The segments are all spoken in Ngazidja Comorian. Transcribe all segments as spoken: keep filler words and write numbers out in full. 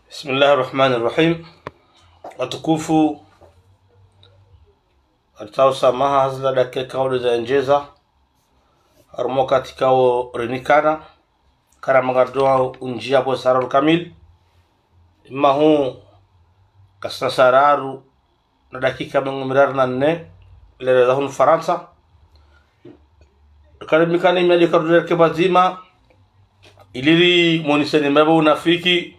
بسم الله الرحمن الرحيم. Watukufu, ritsaho samaha ha zila dakika ikao ndo zaendjeza, harumwa wakati ikao rinikana, karama ngaridjo undjia pvo saa raru kamili. Imahu ngasina saa raru na dakika mengo miraru na nne, lera za hunu Farantsa. Karimikana imyadi karudjere ke pvadzima, ili rimoniseni mbapvi unafiki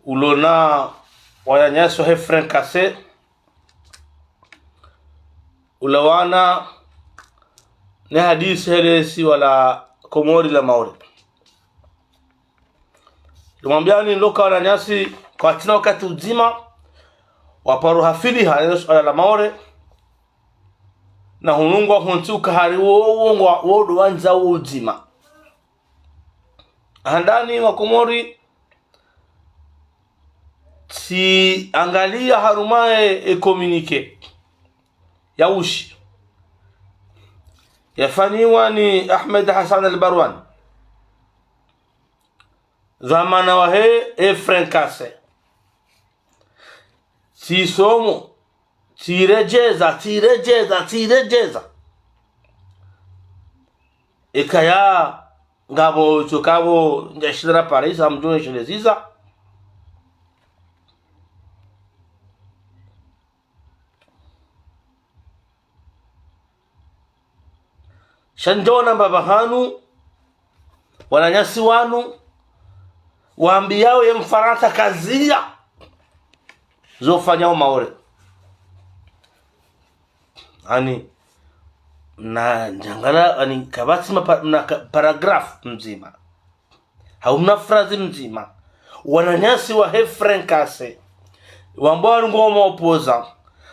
ulo na wananyasi wahe Fricassé, ulawana ne hadisi hele siwa la Komori la Maore. Rimwambiani ndo uka wananyasi kwatsina wakati udzima waparo hafiliha ne suala la Maore, na hunu ngwahontsi uka hari wo, wo ngwa, wo ndo wandza wo udzima. Handani wa Komori, tsiangalia harumwa ye, ye communiqué ya ushi yafanyiwa ni Ahmed Hassan Al Barwan, dhwamana wahe ye Fricassé. Tsisomo, tsiredjeza, tsiredjeza, tsiredjeza. Ikaya ngapvo tsoka pvo ndjashinda na Paris, amdjo esheleziza. Sha ndjo ona mbapvi hanu, wananyasi wanu wambiao ye Mfarantsa kazia zo ufanya o Maore. Ani, na ndjangala, ani, kapvatsi ma pa-, na ka-, paragraphe mdzima, hau mna phrase mdzima, wananyasi wahe Fricassé wamba wanu ngo ma opposants,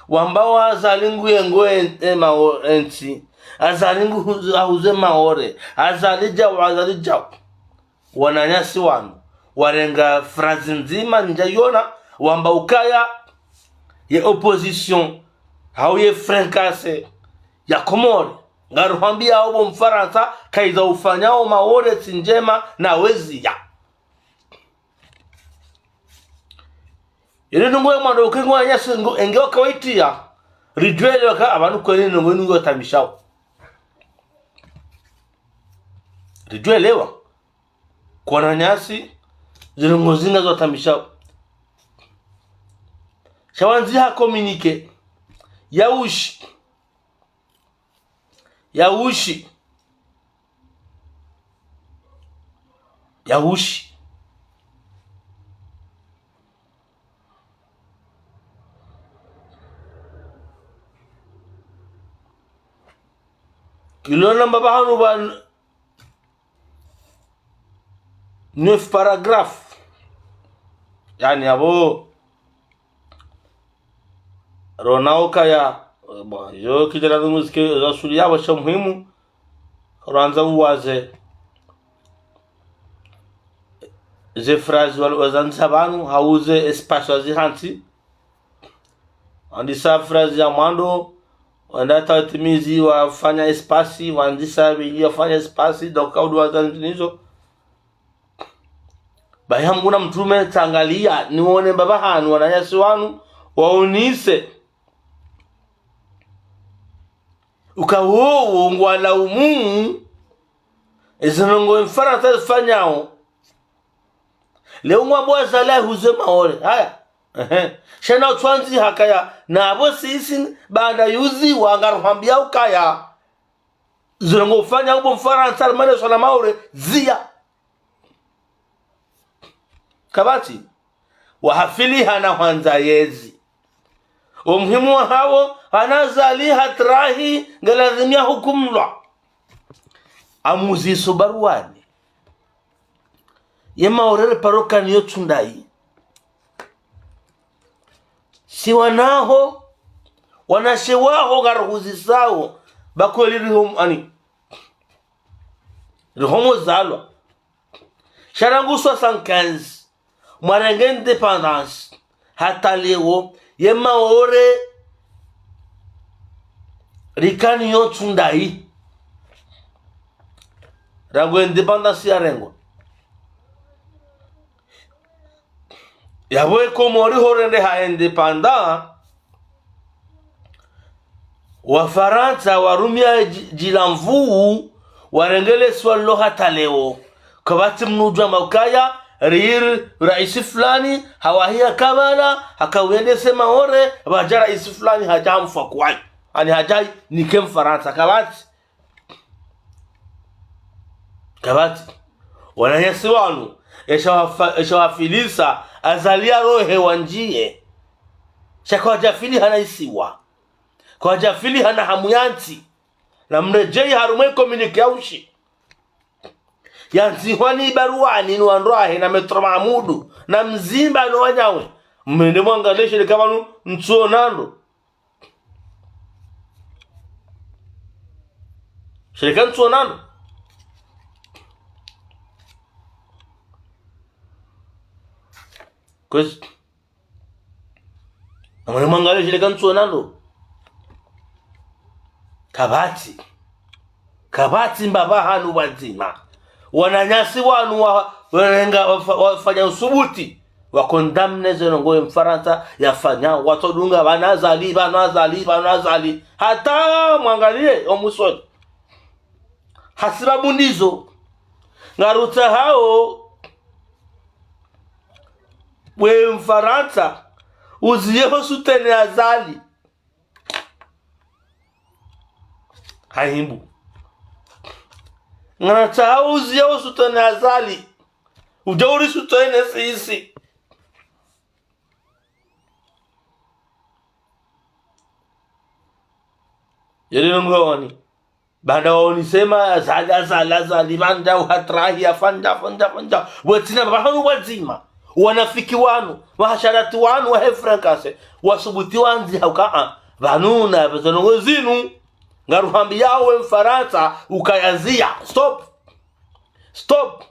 wamba wa Azali ngu yengo en-, e Mao-, entsi, Azali ngu hu-, ahuze Maore, Azali djau, Azali djau. Wananyasi wanu warenga phrase ndzima ndjayona, wamba ukaya ye opposition hau ye Fricassé ya Komori, ngaruhwambiao bo Mfarantsa, kayizo ufanyao Maore tsi ndjema na wezia. Yele ndrongoo ya mwando uke ngwananyasi ngo, enge waka waitiya, ridjuelewa ka apvanu kweli ndrongoo inu ngwatambishao. Ridjuelewa kwa wananyasi zindrongoo zinu ngwatambishao. Sha wandziha communiqué ya ushi, ya ushi, ya ushi. Kilo namba pvahanu pva neuf paragraphes. Yaani apvo rona ukaya, bon, yo kidjana muziki za suli yapvo sha muhimu, rwandza uwaze ze phrase wali wazandisa pvanu, hau ze espace wazihantsi. Wandisa phrase ya mwando, wenda tawatimizi wafanya espace, wandisa pvili wafanya espace, donc kaudi wazandisa nizo. Bahi hamguna mtrume tsangalia, niwone mbapvi hanu, wananyasi wanu, waonise uka wowo ngwalaumu ezindrongoo Mfarantsa zifanyao. Leo ngwambo Azali ahuze Maore. Haya. Ehe. Sha na utwandziha kaya, na apvo sisi, baanda yuziwa, ngaruhwambia ukaya zindrongoo ufanya ubo Mfarantsa, alimane swala Maore, zia. Kapvatsi, wahafiliha na hwandza yezi. Omuhimu wahawo, hana Azali hatrahi, ngeladhimu yahukumulwa. Amuziso Barwani. Ye Maore reparokani yo tsundayi. Si wanaho, wanashe waho ngaruhuzisao, ba kweli riho, ani, riho mozalwa. Sha rangu soixante-quinze, mwarenge indépendance, hata leo, ye Maore rikani yo tsundayi. Rangu indépendance yarengwa. Yapvo e Komori ho rendeha indépendance, Wafarantsa warumia dji-, djila nvuu, warenge le swala lo hata leo. Kapvatsi mndru udjua amba ukaya, riri raisi fulani, hawahi ya kabala, haka uendese Maore, pvadja raisi fulani hadja hamfwa kwayi. Ani hadja nike Mfarantsa, kapvatsi. Kapvatsi. Wananyasi wanu, esha wafa-, esha wafilisa, Azali ya rohe wandjiye. Sha kwadjafili hana isiwa. Kwadjafili hana hamu ya ntsi. Na mredjeyi harumwa e communiqué ya ushi. Yandzihwa ni Baruani ni wandru wahe na Maître Mahamudu, na Mzimba no wanyawe. Mwende mwangalie shirika pvanu ntsuonando. Shirika ntsuonando. Kwezi. Na mwende mwangalie shirika ntsuonando. Kapvatsi. Kapvatsi mbapvi hanu pvadzima. Wananyasi wanu wa-, warenga, wafa-, wafanya usubuti. Wa condamné ze ndrongoo ye Mfarantsa yafanya, watsodunga pvanu Azali, pvanu Azali, pvanu Azali. Hata mwangalie, omusoni. Hasibabu ndizo. Ngarutsaho, we Mfarantsa, uziye ho soutenir Azali. Hahimbu. Ngarutsaho uziye ho soutenir Azali. Udja uri soutenir sisi. Yele nongowani. Baanda waonisema Azali, Azali, Azali, pvandza uhatrahi, afandza, afandza, afandza. Wetsina pvahanu pvadzima. Wanafiki wanu, wahasharati wanu, wahe fracassé. Wasubuti wandziha uka, a, pvanu na pvazonongo zinu. Ngaruhambiyawo we Mfarantsa, ukaya ziya. Stop. Stop.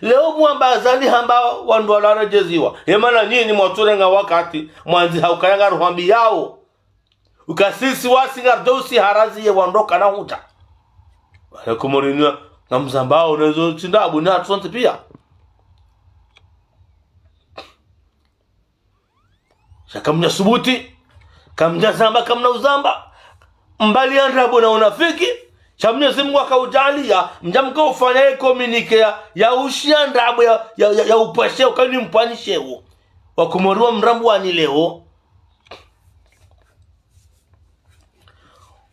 Leo mwamba Azali hamba wandru wala waredjeziwa. Ye mana nyinyi mwatsurenga wakati, mwandziha ukaya ngaruhambiyawo. Uka sisi wasi ngaridjo usi harazi ye wandru kana hudja. Wale Komori nyi, ngamzambao, nezo tsi ndrabo ni hatru sontsi piya. Sha kamdja subuti, kamdja zamba, kamna uzamba. Mbali ya ndrabo na unafiki, sha Mwenyezi Mungu hakaudjaaliya, mdja mkaufanya ye communiqué ya, ya ushiya ndrabo ya, ya, ya, ya upvashe, ukani mpvanyishewo. Wakomori wa mrambuwani leo.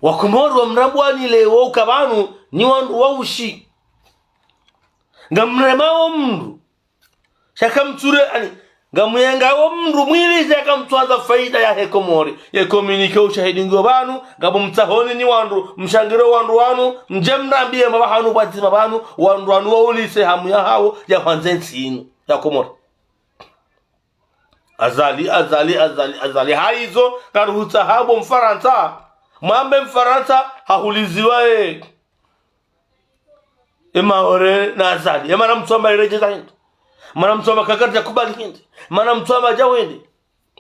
Wakomori wa mrambuwani leo, uka pvanu, nyi wandru wa ushi. Ngamremawo mndru. Sha kamtsure, ani, ngamuyengawo mndru mwili, sha kamtsuandza fayida yahe Komori. Ye communiqué ushahidi ngiyo pvanu, ngapvo mtsahoni nyi wandru, mshangiro wandru wanu, mdje mrambiye mba pvahanu pvadzima pvanu, wandru wanu waulise hamu yahawo, ya hwandze ntsi inu, ya Komori. Azali, Azali, Azali, Azali. Hayizo, karuhutsaha bo Mfarantsa. Mwambe Mfarantsa, hahuliziwa ye. E Maore na Azali. E mana mtsamba iredjeza hindri. Mana mtsamba kakati ya kubali hindri. Mana mtsamba dja hindri.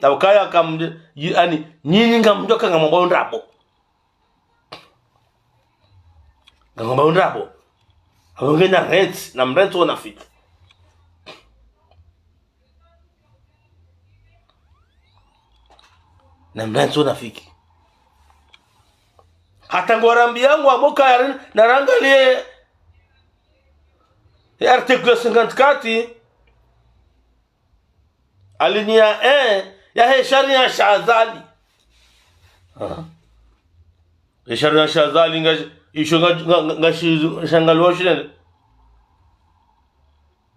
Na ukaya kamdje, yi-, ani, nyinyi ngamdjo ka ngamwamba ndrabo. Ngamwamba ndrabo. Apvo ngena rent, na mrent unafiki. Na mrent unafiki. Hata ngwarambiyangu amba ukaya rin-, narangaliye ye article cinquante-quatre, alinéa un, yahe sharia sha Azali. Aha. Ye sharia sha Azali nga, isho nga, nga, nga, ngashi-, shangaliwa shilele.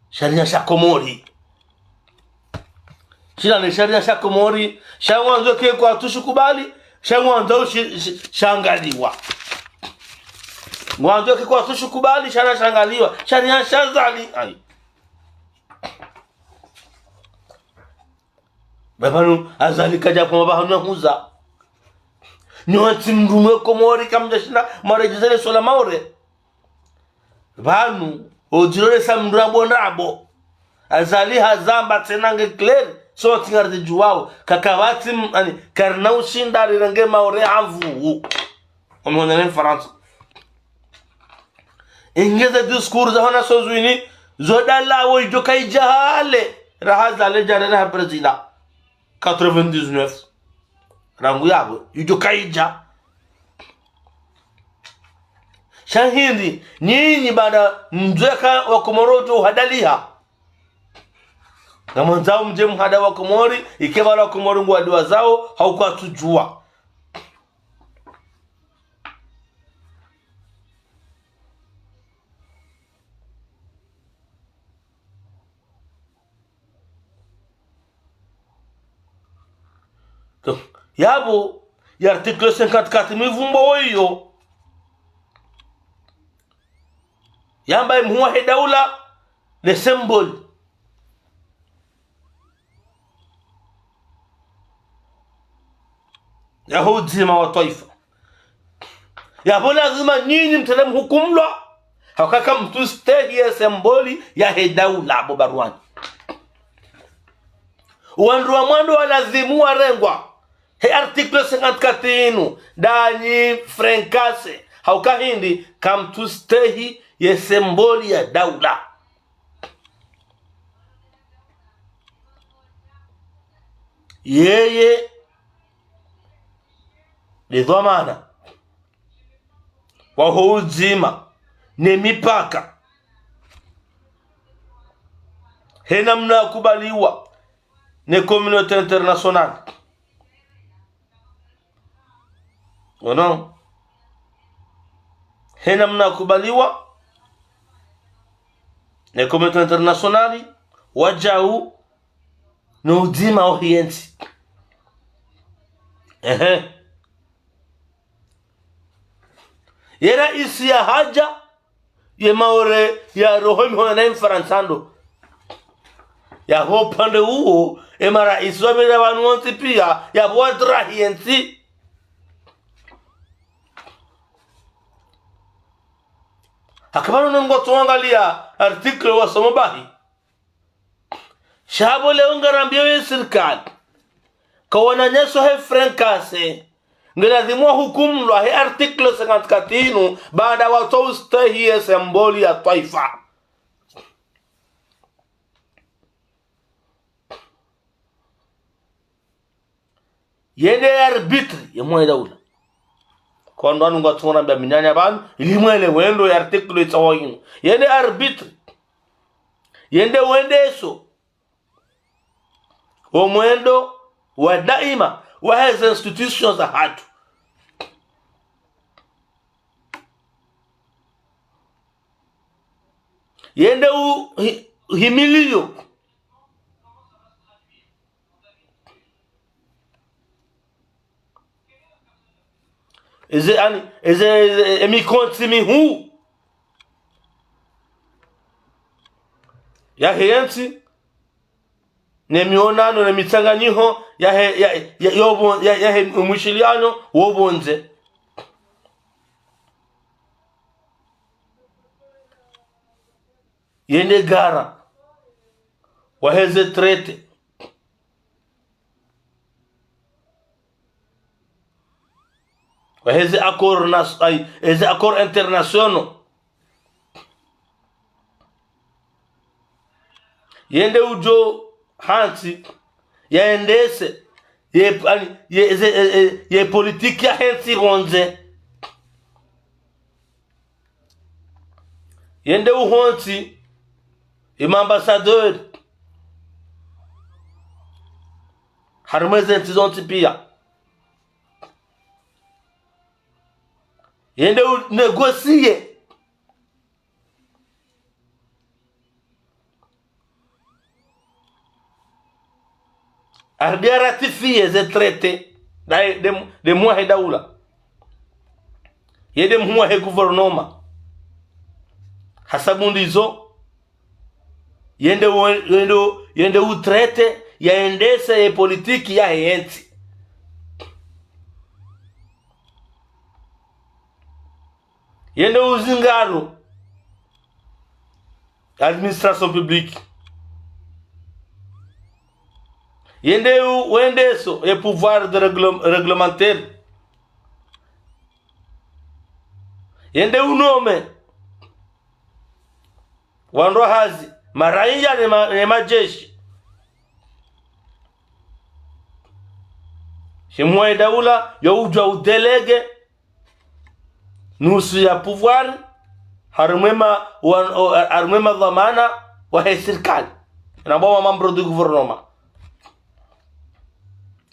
Sharia sha Komori. Shila ne sharia sha Komori, sha ngwandzo ke kwatsu shikubali, sha ngwandzo shi-, shi-, shangaliwa. Ngwandzo ke kwatsu shikubali, sha na shangaliwa. Sharia sha Azali. Ayi. Pvapvanu, Azali kadja pvwa pvahanu ya huza. Nyontsi mndru mwe Komori kamdja shinda, mwaredjezele swala Maore. Pvanu, odziro lesa mndru abo ndrabo. Azali hazamba tsena nge clair, sontsi ngaridjuwawo. Kakapvatsi m-, ani, karina ushinda rirenge Maore ha nvuu. Omhona ne Mfarantsa. Inge ze discours za hona sozwini, zo dalawo idjo kaidja hale. raha zale djana na ha président. Quatre-vingt-dix-neuf. Rangu yapvo, yidjo kayidja. Sha hindri, nyinyi baada mdjuwa ka Wakomori wudjo uhadaliha. Ngamwandzao mdje muhada Wakomori, yeka pvala Wakomori ngwadjuwazao, hau kwatsudjuwa. Donc, yapvo, ye article cinquante-quatre mivumbo woyo. Yamba ye mhuu wahe daula, le symbole yaho udzima wa twaifa. Yapvo lazima nyinyi mtrende mhukumulwa, hauka kamtsustehi ye symbole yahe daula, bo baruani. Wandru wa mwando walazimu warengwa. He article cinquante-quatre inu, ndanyi fricassé, hauka hindri, kamtsustehi ye symbole ya daula. Yeye nde dhwamana waho udzima ne mipaka, he namna yakubaliwa ne communauté internationale. Ono, he namna yakubaliwa ne communauté internationale, wadjau no udzima wahe yentsi. Ehe. Ye raisi yahadja, ye Maore yaroho mihono na Mfarantsa ndo. Yapvo upande uwo, ye maraisi wapvira pvanu wontsi piya, yapvo watrahi yentsi. Haka pvanu ngwatsuangaliya article wasomo bahi. Sha pvo leo ngarambiyo ye sirikali, ka wananyasi wahe fricassé, nge lazimu wahukumulwa he article cinquante-quatre inu, baada watsoustehi ye symbole ya twaifa. Yende arbitre ye mhuu wahe daula. Kwa ndo wanu ngwatsuona mba minanya pvanu, ili mwelewe ndo ye article itsaho inu. Yende arbitre. Yende wendeso wo mwendo wa daima wahe ze institutions zahatru. Yende u-, hi-, uhimiliyo eze, yaani, eze, eze, ye mikontsi mihuu yahe yentsi, ne mionano, ne mitsanganyiho yahe, ya, ya, yo pvo-, ya, yahe mwishiliano wo pvondze. Yende garant wahe ze traité, wahe ze accords nas-, ay, eze accords internationaux. Yende udjo hantsi, yaendese, ye, ani, ye, ze, e, e, ye politique yahe ntsi pvondze. Yende uhontsi ye ma ambassadeurs harimwa eze ntsi zontsi piya. Yende u négocier harudi ya ratifier ze traité, nda ye, nde, nde mhuu wahe daula. Ye nde mhuu wahe gouvernement. Hasabu ndizo, yende u, yende u, yende u traité, yaendese ye politique yahe yentsi. Yende uzingaro administration publique. Yende u-, wendeso ye pouvoir de règle-, réglementaire. Yende unommer wandru wa hazi, maraiya ne ma-, ne majeshi. She mhuu wahe daula, yo udjua udélégué nusu ya pouvoir, harumwa ema, wa, o, harumwa ema dhwamana wahe sirikali. Na bo ma membres du gouvernement.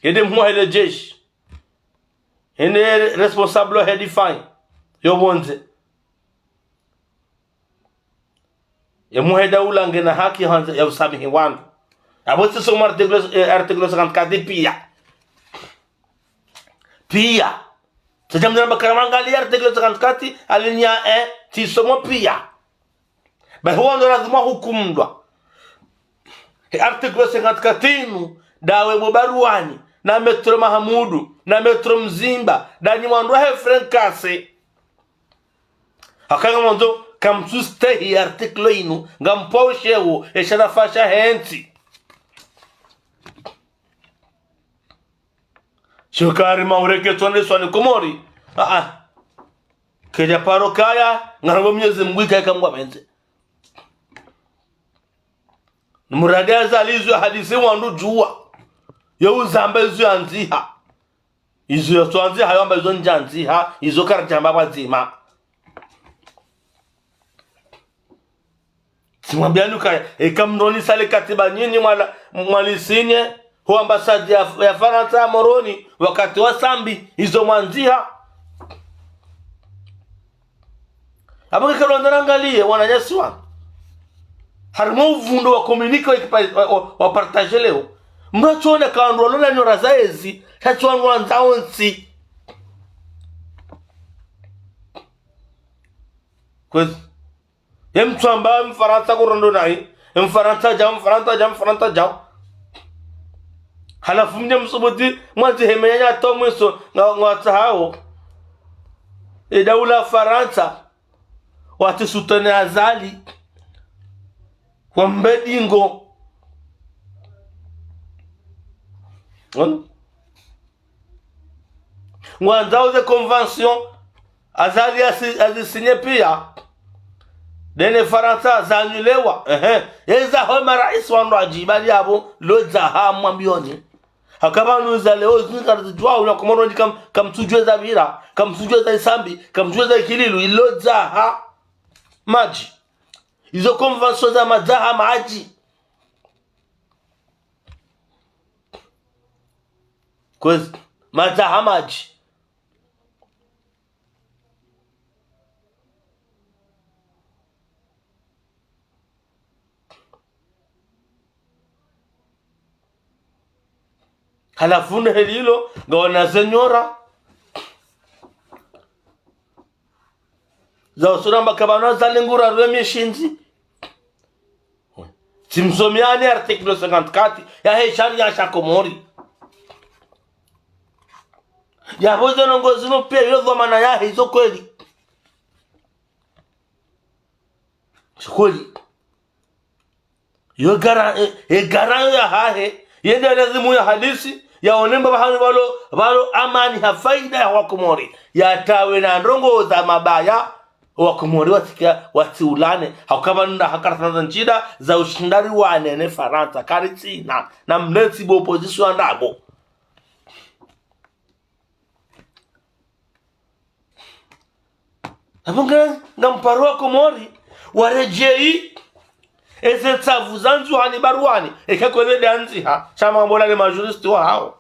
Yende mhuu wahe le jeshi. Yende responsable wahe défense yo pvondze. Ye mhuu wahe daula ngena haki handza ya usamihi wandru. Apvo tsi soma article, eh, article cinquante-quatre piya. Piya. Tsi djambo namba kara mwangalie article cinquante-quatre, alinéa un, tsi somo piya. Ba huwa ndo lazima hukumdwa. He article cinquante-quatre inu, ndawe bo Barwani, na Maître Mahamudu, na Maître Mzimba, ndanyi wandru wahe Francais. Haka ngamwandzo, kamtsustehi article inu, ngampvao sheo, e sharafa shahe ntsi. Shukari Maore ke tsonde swani Komori. Ah, ah. Kedja paro kaya, ngaromba Mwenyezi Mungu ikaye kamwa pvendze. Muradi Azali izo hadisi wandru djuwa. Yo uzamba izo yandziha. Izo yatsoandziha, yo amba izo ndjandziha, izo karidjamba pvwadzima. Tsimwambiyani ukaya, eka mronisa le katiba nyinyi mwala, mwalisinye, ho ambassade ya, ya Farantsa ya Moroni, wakati wa Sambi, izo mwandziha. Apvo keka lwandza nangaliye, wananyasi wanu. Harumwa uvundo wa communiqué wa, wa, wa, wa partagé leo. Mratsoona ka wandru walona nyora za ezi, sha tsi wandru wandzao ntsi. Kwezi. Ye mtsuamba Mfarantsa kurondo nayi. Mfarantsa djao, Mfarantsa djao, Mfarantsa djao. Halafu mdje msubuti, mwadzihe menya nyato mwiso, nga, ngwatsahao. E daula Farantsa. Watsi soutenir Azali. Wambe dingo. Hum? Ngwandzao ze convention, Azali asi-, azisinye piya. Ndene Farantsa zanyilewa. Ehe. Eza ho marais wandru wadjibali apvo, lodzaha mwambiyoni. Haka pvanu za leo zinu karidjuwa, una Komoro ndi kam-, kamtsudjuwa za pvira, kamtsudjuwa za Isambi, kamtsudjuwa za Ikililu, ilodzaha madji. Izo convention za madzaha madji. Kwezi, madzaha madji. Halafu ne helilo, ngawona ze nyora. Za usura mba kabano za lingura rwe mishindzi. Tsimsomiyani article cinquante-quatre yahe sharia sha Komori. Yapvo ze ndrongoo zinu piya yo dhwamana yahe izo kweli. Kweli. Yo gara-, e, e garant yahahe, yende lazimu ya hadisi, yaone mba pvahanu pvalo, pvalo amani ha faida ya Wakomori. Yatawe na ndrongoo za mabaya, Wakomori watsikia, watsiulane, hauka pvanu nda hakara sana za ntsida, za ushindani wa nene Farantsa, karitsina, na mlezi bo opposition ndrabo. Apvo nga, ngamparo Wakomori, waredjeyi, eze ntsavu zandzihwa ni Barwani, eka kweli nde andziha, sha mambo la ne majuriste wahao.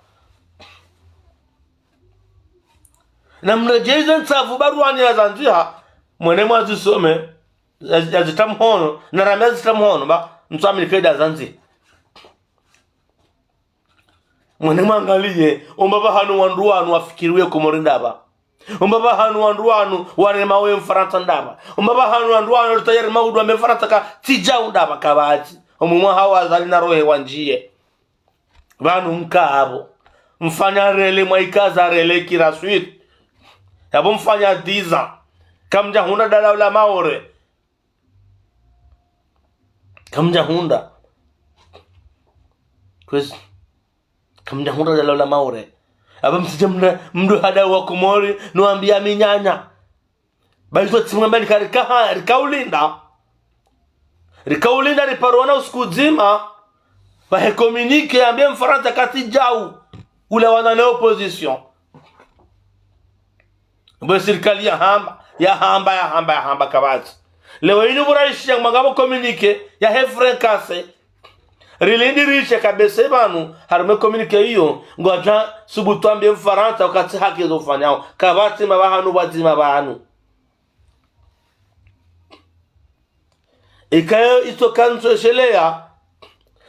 Na mredjeyi ze ntsavu Barwani yazandziha, mwende mwazisome, yazi-, yazita mhono, na rame yazita mhono, ba, mtsuamini keda zandziha. Mwende mwangaliye, omba pvahanu wandru wanu wafikiriwe Komori ndapvi. Omba pvahanu wandru wanu warema we Mfarantsa ndapvi. Omba pvahanu wandru wanu ritayari maudu wa me Mfarantsa ka tsidjau ndapvi kabati. Omwe mwaha wa Azali na rohe wandjiye. Pvanu mka apvo. Mfanya rele mwaikaza rele kila suite. Yapvo mfanya dix ans. Kamdjahundra dalaula Maore. Kamdjahundra. Kwezi. Kamdjahundra dalaula Maore. Apvo mtsidje mna-, mdru hada Wakomori, no ambiya minyanya. Ba izo tsimwamba ni karikaha, rikaulinda. Rikaulinda riparona usiku dzima. Pvahe communiqué yambiye Mfarantsa katsidjau. ulawana ne opposition. Mbwe sirikali yahamba, yahamba, yahamba, yahamba kapvatsi. Leo inu pvwa raisi ya manga pvo communiqué yahe fracassé. Rilindi rishe kabese pvanu, harumwa communiqué iyo, ngwadjo subutu wambiye Mfarantsa ukaya tsi haki zo ufanyao. Kapvatsi mbapvi hanu, pvwadzima pvanu. Ikayo itso kantsu esheleya.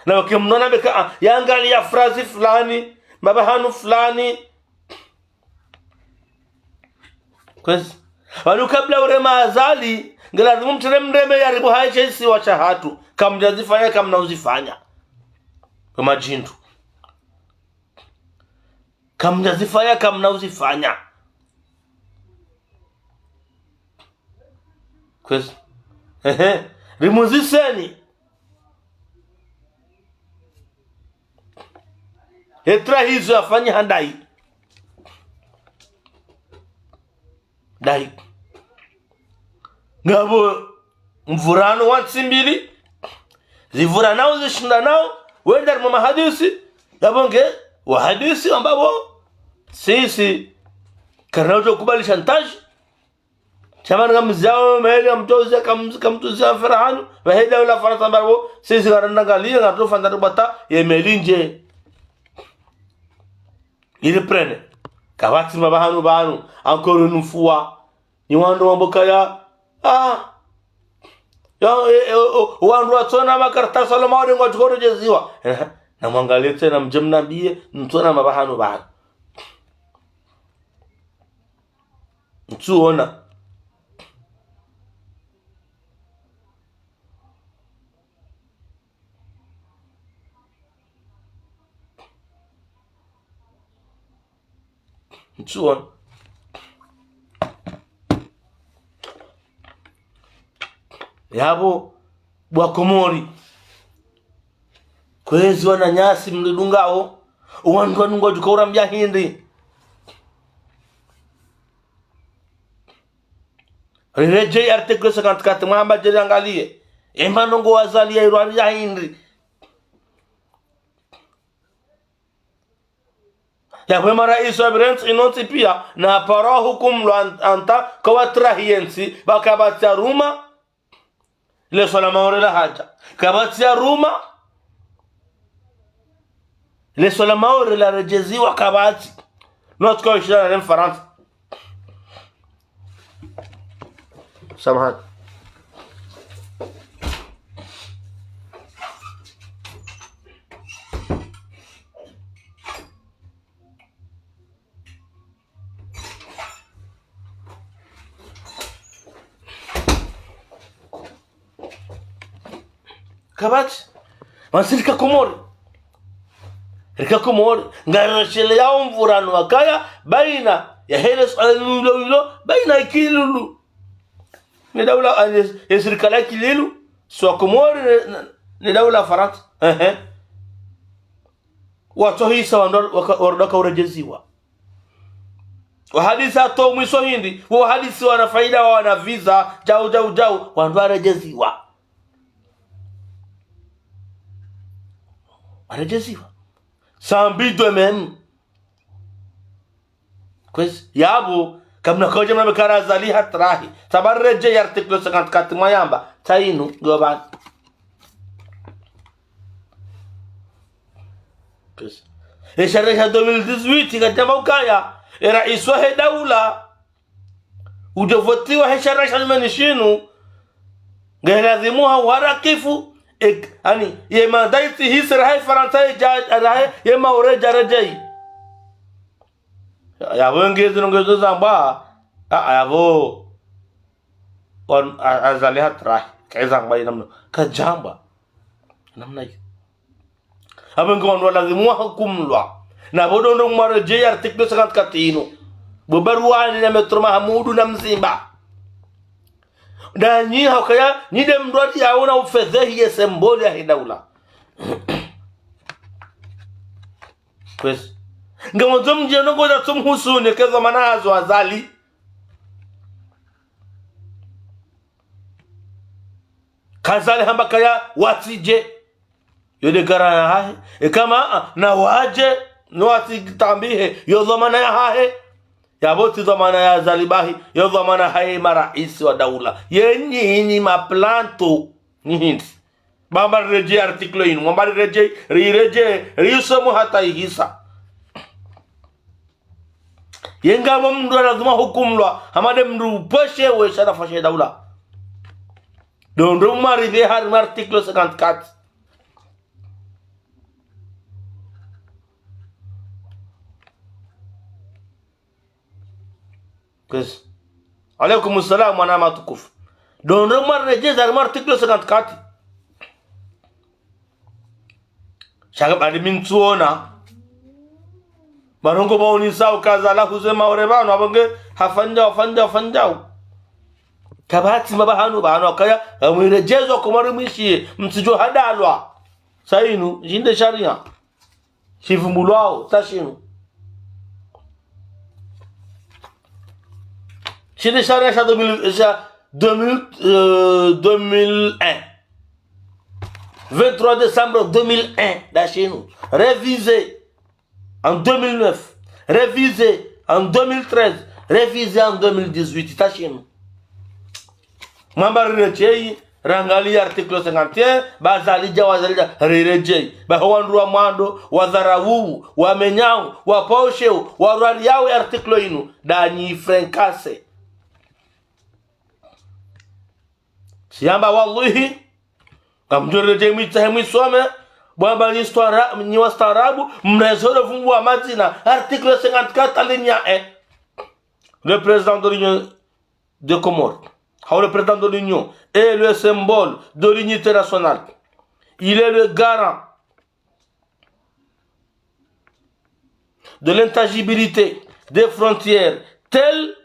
Na wake mnona beka, ah, yangaliya phrase fulani, mbapvi hanu fulani. Kwezi. Pvanu kabla urema Azali, nge lazimu mtsere mreme yaribu haishe isiwa shahatru. Kamdjazifanya, kamna uzifanya. Kwa madjindu. Kamdjazifanya, kamna uzifanya. Kwezi. Ehe. Rimuziseni. Ye trahizo yafanyiha ndayi. Ndayi. Ngapvo mvurano wa ntsi mbili, zivuranao, zishindanao, wenda harimwa mahadisi, yapvo nge wahadisi wamba pvo, sisi, karina udjo kubali chantage, sha mana ngamziao meli, ngamtsouzia, kam-, kamtsouzia mfera hanyu, pvahe daula Farantsa amba pvo, sisi karina ngaliyo, ngatsofanyo ata ribwata, ye meli ndje. Iri prene. Kapvatsi mbapvi hanu pvanu. Encore une fois. Ni wandru wambo kaya. Ah. Ya, e, e, o, wandru watsona makartasi wala maore ngwadjo uredjeziwa. Eh, na mwangaliye tsena mdje mnambiye, mtsona mbapvi hanu pvanu. Mtsuona. Mtsuona. Yapvo, bo wa Komori. Kwezi wananyasi mlidungao, wandru wanu ngwadjo uka urambia hindri. Riredjeyi article cinquante-quatre mwamba djeli angaliye. Emba nongo wazaliya irwari ya hindri. Yapvo ema raisi wa pvirentsi inontsi piya, na paro hukumulwa an-, anta, kawatrahiye ntsi, pvaka pvatsi ya ruma, le swala Maore la hadja. Kapvatsi ya ruma. Le swala Maore la redjeziwa kapvatsi. No tsuka wishilana ne Mfarantsa. Samahani. Kapvatsi. Masi rika Komori. Rika Komori. Ngarisheleyao mvurano wakaya, baina ya hele swala lilo lilo, baina Ikililu. Ne daula, ah, ne, ne sirikali ya Ikililu, swa Komori ne, ne, ne daula Farantsa. Ehe. Watsohisa wandru waka-, wandru waka uredjeziwa. Wahadisi hata mwiso hindri, wahadisi wana faida wa wana visa, djau, djau, djau, wandru waredjeziwa. Waredjeziwa. Sambi de même. Kwezi, yapvo, kamna kaudja mna mekara Azali hatrahi. Tsamba riredjeyi article cinquante-quatre mwayamba, tayinu, ngopvani. Kwezi. Esharia sha deux mille dix-huit, kadjamba ukaya, e raisi wahe daula, udjo votiwa he sharia sha nyumeni shinu, nge lazimu ha uharakifu, e, ani, ye mandat itsi hisa rahe Farantsa ye dja, rahe, ye Maore dja redjeyi. Ya, yapvo nge zinu nge zo zambwa, a, a, yapvo, on, a, Azali hatrahi, kayi zambwa yi namna, kadjambwa, namna yi. Apvo nge wandru walazimu wahukumulwa. Na pvo ndo ndo mwaredjeyi article cinquante-quatre inu. Bo Barwani na Maître Mahamudu na Mzimba. Nda nyi hukaya, nyi nde mndru wadi yaona ufedhehi ye symbole yahe daula. Kwezi. Nge mwandzo mdje ndrongo za tsumhusu ne keza mana hazo Azali. Ka Azali hamba kaya watsidje. Yo nde garant yahahe. Eka ma, a, na wadje. no wasi tambihe, yo dhwamana yahahe. Yapvo tsi dhwamana ya Azali bahi, yo dhwamana yahe maraisi wa daula. Ye nyinyi maplanto, nyi hindri. Bamba riredjeye article inu, mwamba riredjeye, riredjeye, risomo hata ihisa. Ye ngapvo mndru yalazimu ahukumulwa, hama nde mndru upvoshewe sha nafasi ya daula. Ndo ndo mwarive harimwa article cinquante-quatre. Kwezi. Alaykum salam, mwana matukufu. Ndo ndo mwariredjeza harimwa article cinquante-quatre. Sha ka bali mi ntsuona. Barongo baonesa uka Azali huze Maore pvanu, apvo nge hafanya, hafanya, hafanya. Kapvatsi mbapvi hanu pvanu, akaya, ngamwiredjezo Komori mwishiye, mtsidjo hadalwa. Sa inu, shinde sharia. Shivumbulwao, sa shinu. Shinde sharia sha deux mille, sha deux mille, euh, deux mille un. Vingt-trois décembre deux mille un, nda shinu. Révisé en deux mille neuf. Révisé en deux mille treize. Révisé en deux mille dix-huit. Nda shinu. Mwamba riredjeyi, rangaliye article cinquante et un, ba Azali dja, wa Azali dja, riredjeyi. Ba ho wandru wa mwando, wadharau, wamenyao, wapvoshewo, warwariyawo article inu, ndanyi fricassé. Tsiyamba wallahi, ngamdjo redjeyi mwitsahe mwisome, bwamba nyi stwara-, nyi wastaarabu, mrezole vumbu wa madzina, article cinquante-quatre alinéa un. Le président de l'Union des Comores, hau le président de l'Union, est le symbole de l'unité nationale. Il est le garant de l'intangibilité des frontières telles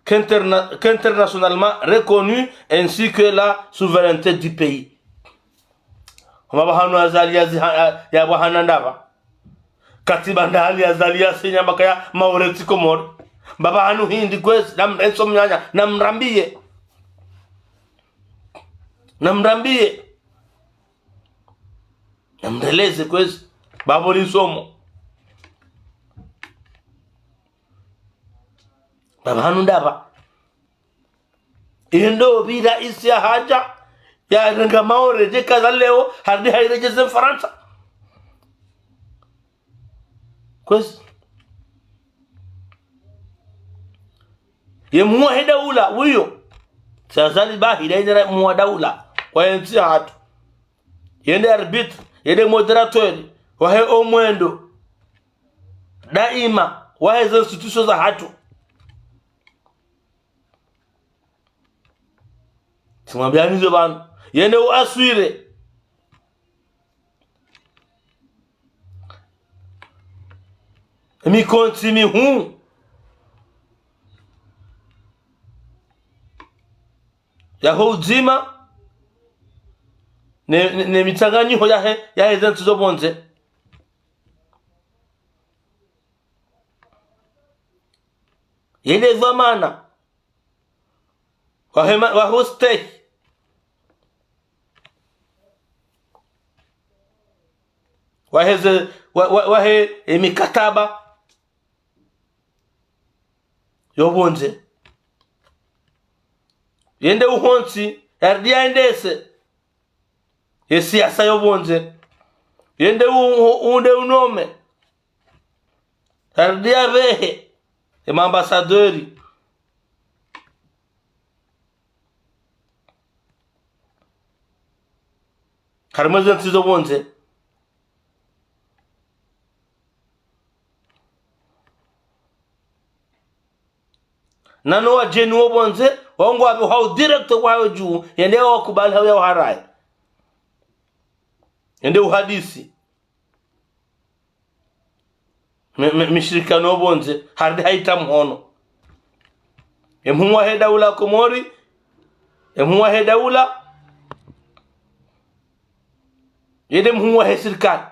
qu'interna-, qu'internationalement reconnues, ainsi que la souveraineté du pays. Hama pvahanu Azali yazi ha-, ya, yapvahana ndapvi? Katiba nda hali Azali yasenya mbaka ya Maore tsi Komori. Mbapvi hanu hindri kwezi, namrenso mnyanya, namrambiye. Namrambiye. Namreleze kwezi. Mbapvi lisomo. Mbapvi hanu ndapvi? Ndo pvi raisi yahadja, yarenga Maore, djeka za leo, harudi hairedjeze Farantsa. Kwezi. Ye mhuu wahe daula, wuyo. Tsi Azali bahi, nda yende mhuu wa daula. Wa yentsi yahatru. Yende arbitre, yende modérateur, wahe omwendo. Daima, wahe ze institutions zahatru. Tsimwambiyani zo pvanu. Yende u assurer. Mikontsi mihuu. Yaho udzima. Ne, ne, ne mitsanganyiho yahe, yahe ze ntsi zo pvondze. Yende dhwamana. Wahe ma-, waho stehi. Wahe ze, wa, wa, wahe, e, mikataba. Yo pvondze. Yende uhontsi, yarudi yendese. Ye siasa yo pvondze. Yende u-, u-, unde unome. Harudi yapvehe. Ye maambassadeur. Harimwa ze ntsi zo pvondze. Na no wadjeni wo pvondze, wao ngwapvo hau direct kwayo dju, yende wakubali hau ya uharaye. Yende uhadisi. Mi-, mi-, mishirikano yo pvondze, harudi haitra mhono. E mhuu wahe daula Komori, e mhuu wahe daula, yende mhuu wahe sirikali.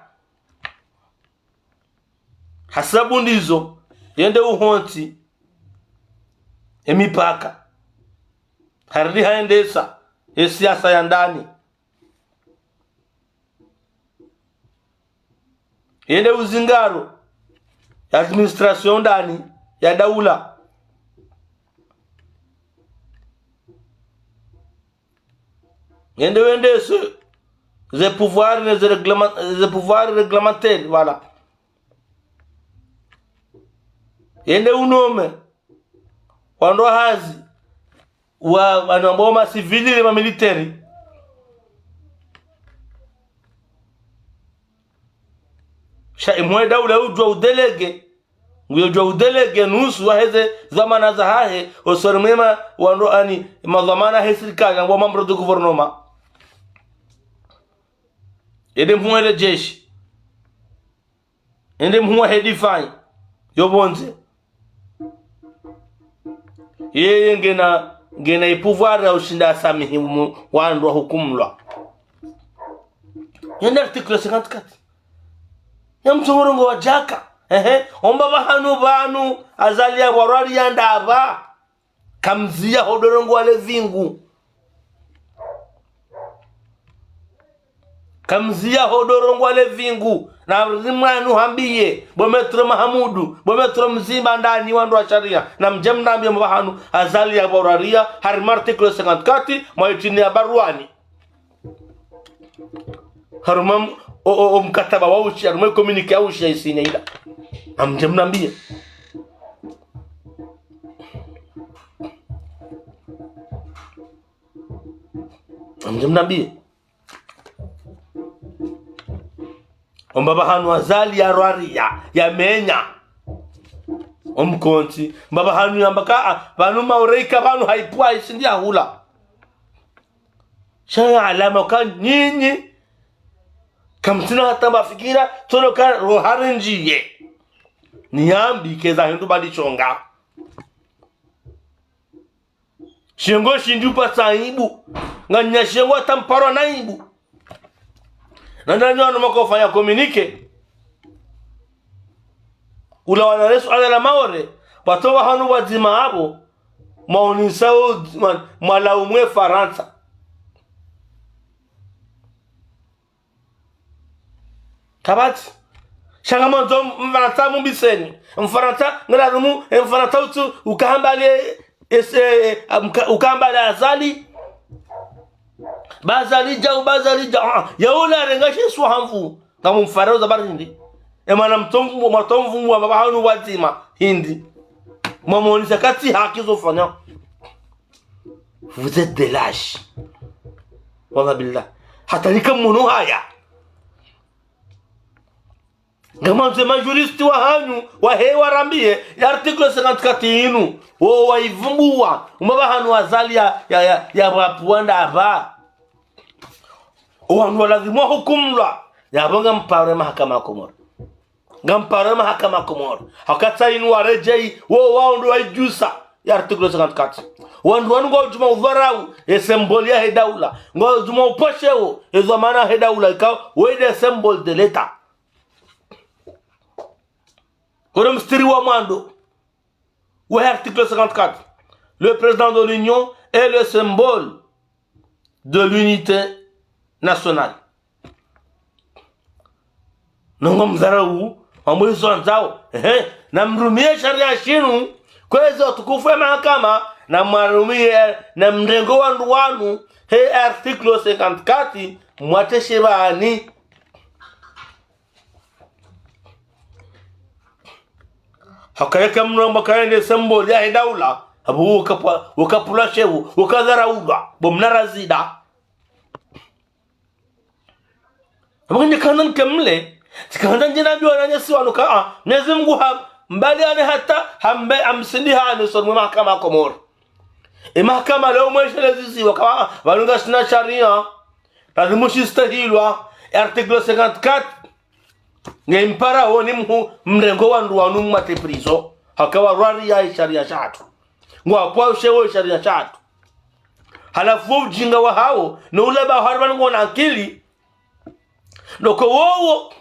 Hasababu ndizo, yende uhontsi, e mipaka. Harudi haendesa, e siasa ya ndani. Yende uzingaro ya administration ndani ya daula. Yende wendese ze pouvoir ne ze règlement, ze pouvoir réglementaire, voilà. Yende unome wandru wa hazi, wa, wanu ambao ma civil ne ma militaire. Sha imwe daula udjua udélégué, ngudjua udélégué nusu waheze dhwamana zahahe, osoni mwa wandru ani, madhwamana he sirikali, ambao membres du gouvernement. Yende mhuu wahe jeshi. Yende mhuu wahe défense yo pvondze. Yeye ngena, ngena i pouvoir ya ushinda asamihi mu-, wandru wahukumulwa. Yende article cinquante-quatre. Ya mtsongorongo wa djaka. Ehe. Omba pvahanu pvanu Azali ya warwari ya ndapva. Kamziya ho dorongo wale vingu. Kamziya ho dorongo wale vingu. Na rimwanu hambiye, bo Maître Mahamudu, bo Maître Mzimba ndani wandru wa sharia. Na mdje mnambiye mba pvahanu Azali ya warwari ya, harumwa article cinquante-quatre, mwa itini ya baruani. Harumwa m-, o, o, o mkataba wa ushi, harumwa communiqué ya ushi ya isinya ila. Na mdje mnambiye. Na mdje mnambiye. Omba pvahanu Azali ya warwari ya, ya menya. Omkontsi, mba pvahanu yamba ka, a, pvanu maureka pvanu haipvwa isindi ya hula. Sha alama ka nyinyi. Kamtsina hata mafikira, tsono ka rohare ndjiye. Niyambi keza hindru badi shonga. Shengo shindji upatsa aibu. Nganya shengo hata mparwa na aibu. Na ndani wanu mwaka ufanya communiqué. Ula wana resu ala la Maore, watowa hanu wadzima apvo, mwaonesa o, mwa, mwalaumu e Farantsa. Kapvatsi. Sha ngamwandzo Mfarantsa mumbiseni. Mfarantsa, ngelazimu, Mfarantsa utsu, ukahambale, ese, amka-, ukahambale Azali. Ba Azali djau, ba Azali djau. Ah, ya ula renga she swahamvu. Ngamumfarao za barindi. E mwana mtomvu, mwatomvu, mwa pvahanu wadzima. Hindri. Mwamonesa katsi haki zo fanya. Vous êtes des lâches. Wallah billah. Hata nika mwono haya. Ngamwandzo e ma juristes wahanyu, wahe warambiye, ya article cinquante-quatre inu, wo waivumbuwa, umba pvahanu Azali ya, ya, ya, ya wapvwanda apva. Owandru walazimu wahukumulwa, yapvo ngamparo e mahakama ya Komoro. Ngamparo e mahakama ya Komoro. Haka tsi inu waredjeyi, wo wao ndo waidjusa ya article cinquante-quatre. Wandru wanu ngwadjuma udharau e symbole yahe daula. Ngwadjuma upvoshewo e dhwamana yahe daula. Ikao, wo nde symbole de l'État. Kore mstari wa mwando wa article cinquante-quatre. Le président de l'Union est le symbole de l'unité nationale. Nongo mdharau, wambo izo wandzao. Ehe, na mrumiye sharia shinu, kwezi watukufu ya mahakama, na mwarumiye, na mrengo wandru wanu, he article cinquante-quatre, mwateshe pvani. Haka yeka mno mba kaende symbole yahe daula, apvo ukapvwa, ukapvulwa shewo, ukadharaulwa, bo mna razida. Apvo nge kandza nkemle, tsikandza ndjina biwa nanye siwanu ka, ah, Mwenyezi Mungu ha, mbali ane hata, hambe, amsindihane, osoni mwe mahakama ya Komoro. E mahakama leo mweshelezi ziwa, ka, ah, pvanu ngasina sharia, lazimu shistahilwa, article cinquante-quatre, nge impara honi mhu, mrengo wandru wanu mwate prison. Haka warwari ya sharia shatru. Ngwapvwao shewo sharia shatru. Halafu wo ujinga wahawo, no ulaba wahari pvanu ngwona akili. Noko wowo,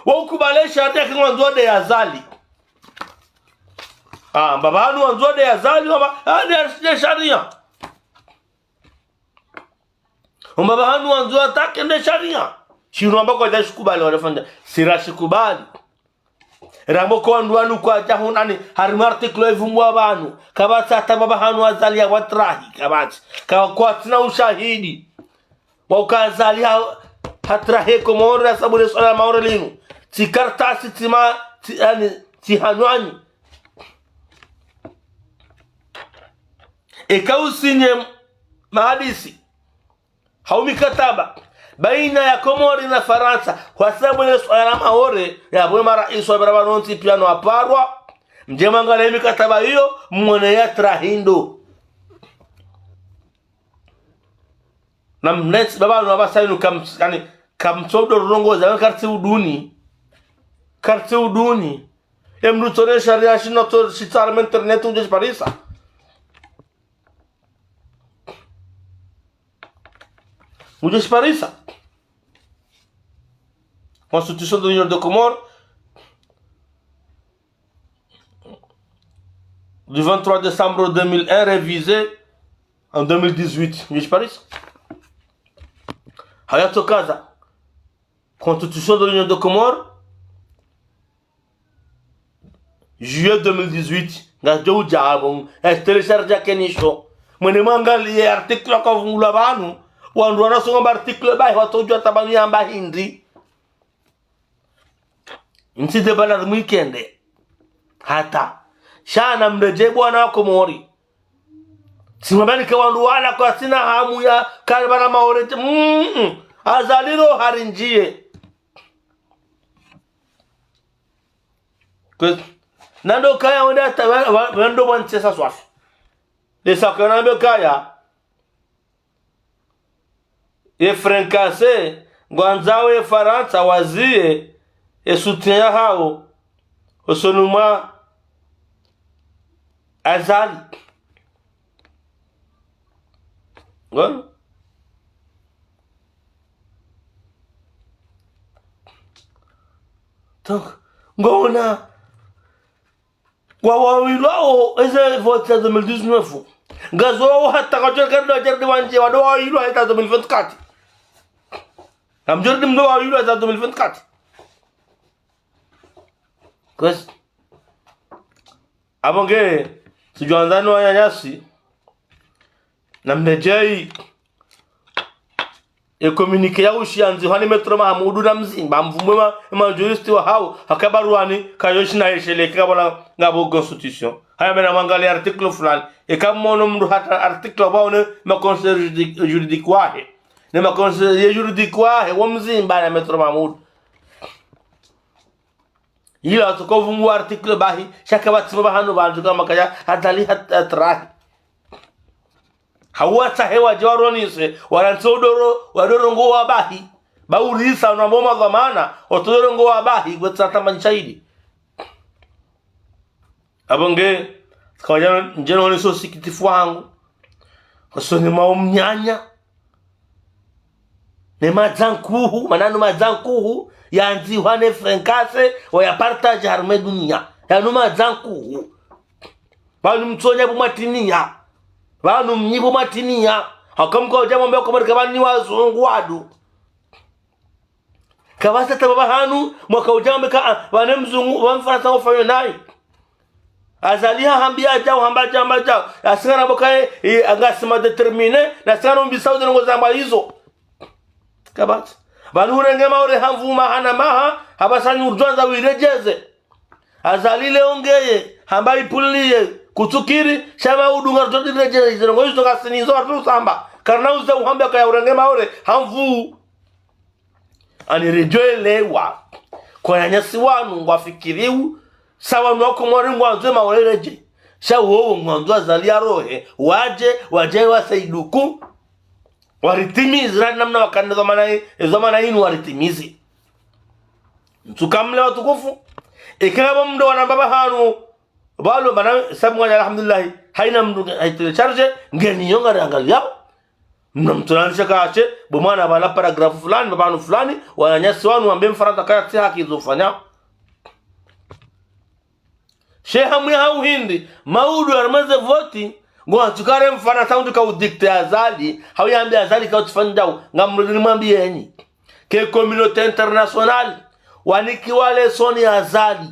wo ukubale sharia ke ngwandzo de ya Azali. Ah, mba pvanu wandzo de ya Azali, wamba, ah, de, de sharia. Omba pvahanu wandzo attaqué nde sharia. Shinu amba kwadja shikubali, wale fanya. Sira shikubali. Rambo ko wandru wanu kwadja hunani, harimwa article ivumbuwa pvanu. Kapvatsi hata mbaba hanu Azali ya watrahi, kapvatsi. Ka-, kwatsina ushahidi. Wa uka Azali ha-, hatrahi Komori ya sababu le swala la Maore linu. Tsi kartasi, tsi ma-, tsi, yaani, tsi hanywani. Eka usinye mahadisi. Hau mikataba baina ya Komori na Farantsa, hwasababu le swala la Maore, ya bwe maraisi wa barabara wontsi piya no waparwa, mdje mwangalie mikataba iyo, mwone yatrahi ndo. Na mnetsi mbaba no wapvasa inu kam-, kani, kamtsodo rongoza, kartsi uduni. Kartsi uduni. Emdru tsone sharia shinu tso shitsara internet udje shiparisa. Udje shiparisa. Constitution de l'Union des Comores du vingt-trois décembre deux mille un révisée en deux mille dix-huit. Udje shiparisa. Haya tsokaza. Constitution de l'Union des Comores juillet deux mille dix-huit, ngazidjo udja apvo, ngazitélé chargé kenisho. Mwende mwangalie article yakavungulwa pvanu, wandru wanasonga mba article bahi, watsodjuwa hata pvanu yamba hindri. Ntsi de bala mwikende. Hata. Sha namredjeyi bwana wa Komori. Tsimwambani ke wandru wala kwatsina hamu ya kale bana Maore. Mm-mm. Azali ro harindjiye. Kwezi, nando kaya wende hata wa-, wa-, wendo mwantsesa swafi. Lesa kaya nambe kaya. Ye Francais, ngwandzao ye Farantsa waziye, ye soutien yahawo, osoni mwa Azali. Ngona? Donc, ngona, wa wawilwa o, eze vote za deux mille dix-neuf. Ngazo wa hata kwa jere kado jere de wandje, wado wawilwa hata deux mille vingt-quatre. Namjere de mdo wawilwa hata deux mille vingt-quatre. Kwezi. Apvo nge, tsidjwandzani wananyasi. Namredjeyi. E communiqué ya ushi yandzihwa ni Maître Mahamudu na Mzimba, mvumbwe ma, ma juriste wahawo, haka baruwani, kayoshi na yesheleke kabona ngapvo constitution. Haya mena mwangalie article fulani. Eka mwono mndru hata article waone ma conseil juridique, juridique wahe. Ne ma conseil juridique wahe, wo Mzimba na Maître Mahamudu. Ila watsoka uvungu article bahi, sha kapvatsi mbaba hanu pvandzu kama kaya, Azali hat-, hatrahi. Hawatsahe wadje waronese, wala ntsi odoro, wadoro ngo wabahi. Ba urisa, unambo madhwamana, otodoro ngo wabahi, kwetsa tamba nshahidi. Apvo nge, tsikawadja ndjeno oneso usikitifu wangu. Osoni mwa omnyanya. Ne madzankuhu, mana nu madzankuhu, yandzihwa ne Francais, waya partage harumwa e duniya. Yanu madzankuhu. Pvanu mtsonya pvo matiniya. Pvanu mnyi pvo matiniya. Haka mkaudja mwambe Wakomori ka pvanu ni wazungu wadu. Kapvatsi hata mbaba hanu, mwakaudja mwambe ka, ah, pvanu mzungu, pvanu Mfarantsa ngufanyao nayi. Azali hahambia djau, hamba djau, hamba djau. Yasingana bokaye, e, ngasi ma déterminé, nasingana umbisa uze ndrongo zamba izo. Kapvatsi. Pvanu urenge Maore ha mvuma hana maha, hapvasa ni urdjwandza wiredjeze. Azali leo ngeye, hamba ipuliye, kutsukiri, sha Mahamudu ngarudjo diredjeze, ize ndrongo izo ngasina izo, artu samba. Karina uze uhambia kaya urenge Maore, ha mvu. Ani redjo elewa. Kwa wananyasi wanu ngwafikiriyo, sa wanu wa Komori ngwandzo Maore redjeyi. Sha wowo ngwandzo Azali yarohe, wadje, wadje wasaiduku. Waritimizi, radi namna wakana edhwamana i-, edhwamana inu waritimizi. Ntsuka mle watukufu. Eka pvo mndru wana mbaba hanu, pvalo, mana, sabu nganya alhamdulillahi, hayina mndru hayi téléchargé, ngeni yo ngari angaliyao. Mna mtulanisha kache, bo mwana pvala paragraphe fulani, pvapvanu fulani, wananyasi wanu wambe Mfarantsa kaya tsi haki izo ufanya. She hamu ya hau hindri, Mahamudu yarimweze voti, ngwatsu kare Mfarantsa undru ka udicté Azali, hau yambe Azali ka utsifanya djau, ngamrudi nimwambiyeni. Que communauté internationale wanikiwa leçon ni Azali.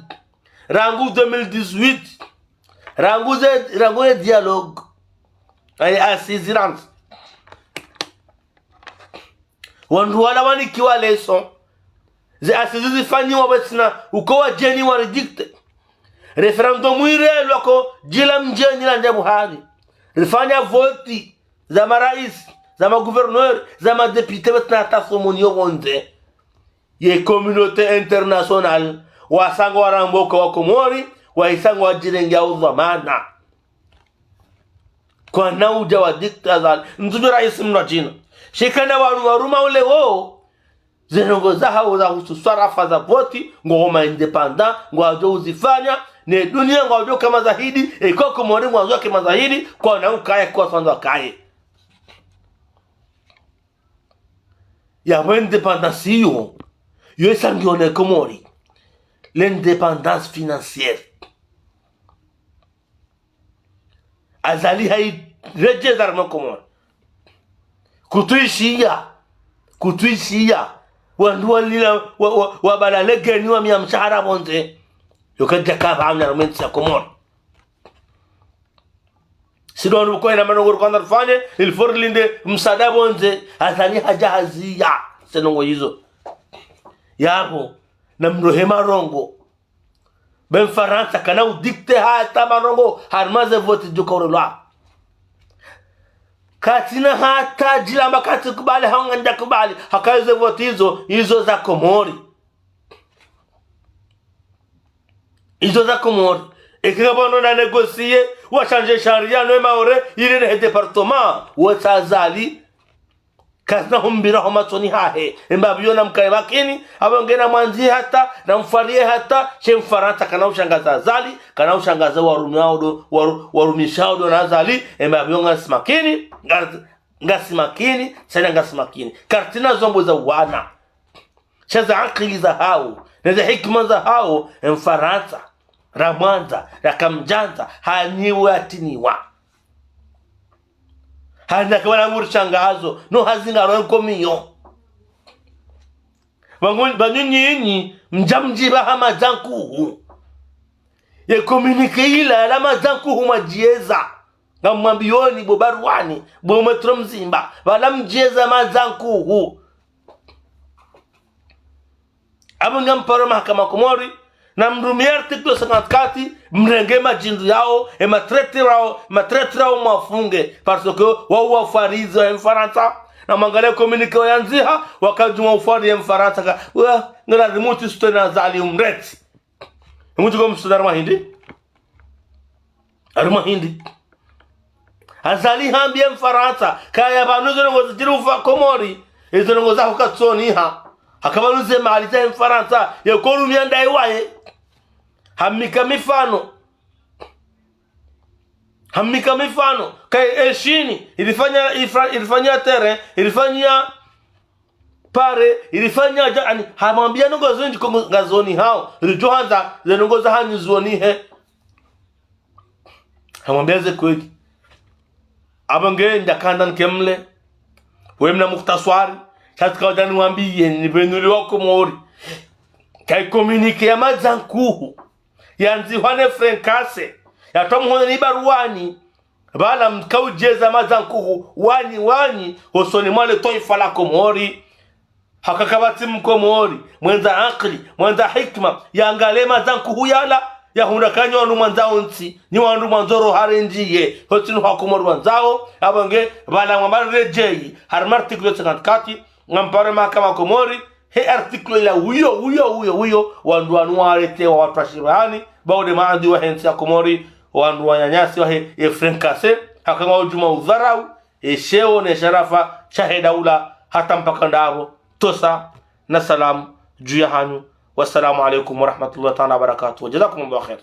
Rangu deux mille dix-huit. Rangu ze, rangu ye dialogue. Ayi, assises zilantsi. Wandru wala wanikiwa leçon. Ze assises zifanyiwa pvwatsina uko wadjeni wa redicter. Référendum irelwa ko djila mdjeni la ndepvo hari. Rifanya voti za marais, za magouverneur, za madéputé pvwatsina hata somoni yo pvondze. Ye communauté internationale, wasanga waramba uka wa Komori, waisanga wadjirenge udhwamana. Kwana udja wa dicter Azali, ntsudjo raisi mndru adjina. Shikana wanu waruma ule wo, ze ndrongo zahawo za husu swarafa za voti, ngo homa indépendant, ngwadjo uzifanya, ne dunia ngwadjo ka mazahidi, eka Komori ngwadjo ka mazahidi, kwana ukaye, kwasandza kaye. Yapvo indépendance iyo, yo isangiwa ne Komori. L'indépendance financière. Azali hairedjeza harumwa Komori. Kutwishiya. Kutwishiya. Wandru walila, wa, wa, wabala legeni wa mia mshahara pvondze. Yo kadjaka pvanu harumwa entsi ya Komori. Sisi wandru ko ena manongo rikandza rifanye, il faut rilinde msaada pvondze, Azali hadja haziya ze ndrongo izo. Yapvo, na mrohe marongo. Be Mfarantsa kana udicter hata marongo, harumwa ze voti djuka urelwa. Katsina hata djilamba katsi kubali, hau ngandja kubali, haka ze voti izo, izo za Komori. Izo za Komori. Eka ngapvo wandru na négocier, wa changer sharia no Maore, ile ne département, wo tsa Azali. Kazina humbira ho matsoni hahe. Emba pviyo na mkaye makini, apvo ngena mwandziye hata, na mfwariye hata, she Mfarantsa kana ushangaza Azali, kana ushangaza warumishao ndo, waru-, warumishao ndo na Azali, emba pviyo ngasi makini, nga-, ngasi makini, sena ngasi makini. Kartsina zombo za wana. Sha ze akili zahawo, ne ze hikima zahawo, Mfarantsa, ramwandza, rakamdjandza, hanyiwa hatiniwa. Hana kama na nguri shangazo, no hazinga ro nkomiyo. Wangu, banyunyi inyi, mdja mdjiba ha madza nkuhu. Ye communiqué ila, la madza nkuhu mwadjeza. Ngamwambiyoni, bo Barwani, bo Maître Mzimba, wala mdjeza madza nkuhu. Apvo ngamparo mahakama Komori, na mrumiye article cinquante-quatre, mrenge madjindru yawo, e matraître yawo, matraître yawo mwafunge, parce que wawo wafwarizi wa Mfarantsa, na mwangaliye communiqué wayandziha, wakadjuma ufwari ye Mfarantsa ka, wa, ngena rimuti sutena Azali umreti. Rimuti ko msutena harumwa hindri? Harumwa hindri? Azali hambiye Mfarantsa, kaya pvanu ze ndrongo zidjiri ufa Komori, izo ndrongo zaho katsoniha. Haka pvanu ze mali za Mfarantsa, ye ko rumia ndayi waye. Hamnika mifano. Hamnika mifano. Kaya e Chine, ilifanya, ilifra-, ilifanya terrain, ilifanya pare, ilifanya dja, ani, hamwambiya ndrongo zindji ko ngazonihao. Ridjo handza, ze ndrongo zahanyu zionihe. Hamwambiya ze kweli. Apvo nge ndakandza nkemle. We mna mukhtaswari. Sha tsika udja niwambiye, nipvenule wa Komori. Kaya communiqué ya madza nkuhu. Yandzihwa ne Frincase. Yatwa muhono ni Barwani. Pvala mkaudjeza madza nkuhu. Wanyi, wanyi. Hosoni mwa le twaifa la Komori. Haka kapvatsi Mkomori, mwendza akili, mwendza hikima, yangaliye madza nkuhu yala, yahundra ka nyi wandru mwandzao ntsi, nyi wandru mwandzo roha rendjiye, hotsi nu ha Komori wandzao, apvo nge, pvala mwamba redjeyi, harumwa article cinquante-quatre, ngamparo mahakama Komori, he article ila uyo, uyo, uyo, uyo, wandru wanu waretewa watwashirwa hani, ba wo nde maadui wahe ntsi ya Komori, wandru wanyanyasi wahe, e Frincase, haka ngwadjuma udharau, e sheo ne sharafa shahe daula hata mpaka ndapvo. Tosa na salamu dju yahanyu. Wassalamu alaikum warahmatullahi taala wabarakatuh. Jazakumullahu khair.